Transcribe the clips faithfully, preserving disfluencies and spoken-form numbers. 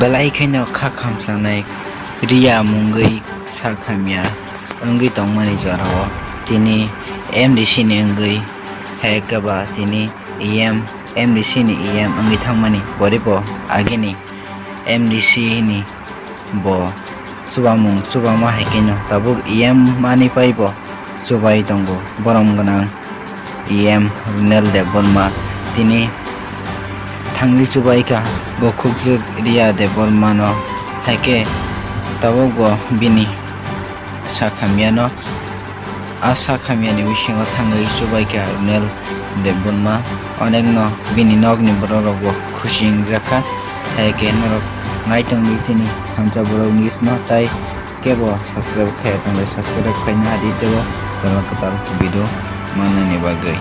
Belai kheno kha khamchanai Riya mungwi sak hamya wngwi tongmani jorao tini M D C ni wngwi, hai khe ba tini E M, M D C ni E M wngwi thangmani, boribo agini M D C ni bo chubamung chubama hai kheno tabuk E M mani pai bo chubai tongo. Borom gwnang E M Runel Debbarma tini thangwi chubaikha. Bo khukjwk Riya Debbarmano, hai khe tabuk bo bini sak hamyano, a sak hamyani bisingo thangwi chubaikha Runel Debbarma. Onekno bini nokni borok rokbo khusi wngjakha. Hai khe norok naitongdi chini Hamsa Vlog News no, tai kebo subscribe khaiya tongle subscribe khaina adi tebo kwtal kwtal video mannani bagwi.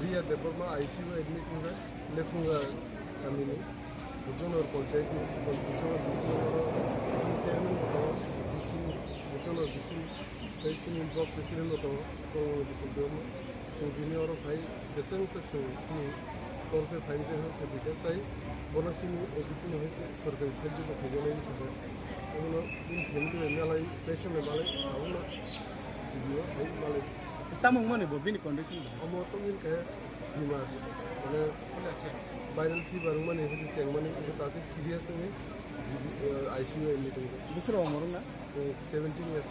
Riya Debbarma I C U admit wngkha, Lephunga kamini. Bujonor panchayat ni, Bujonor D C oro chairman bo tongo, D C, Bujonor D C, tei chini block president bo tongo, Koromani Bipul Debbarma. Chwng bini oro phai, jeseng se chwng chini tolpe phai se hwnkhe bikhe, tai bono chini A D C ni hai khe sorkari sahajyo bo khaijaknai hinwi sakha. Omono bini family bai malai, tei swnamwi malai, abono G B o hai malai. Tamo wngmani bo bini condition bo? Omo tongmani khe bimar, mane viral fever wngmani, hwnkhe chengmani, hwnkhe ta khe serious wngwi G B, eh, I C U admit wngkha. Bwswk rok omo rwngna? Eh, seventeen years.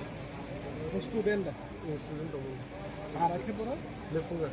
Bo student da? Eh, student tongmani. Ara khe borok? Lephunga.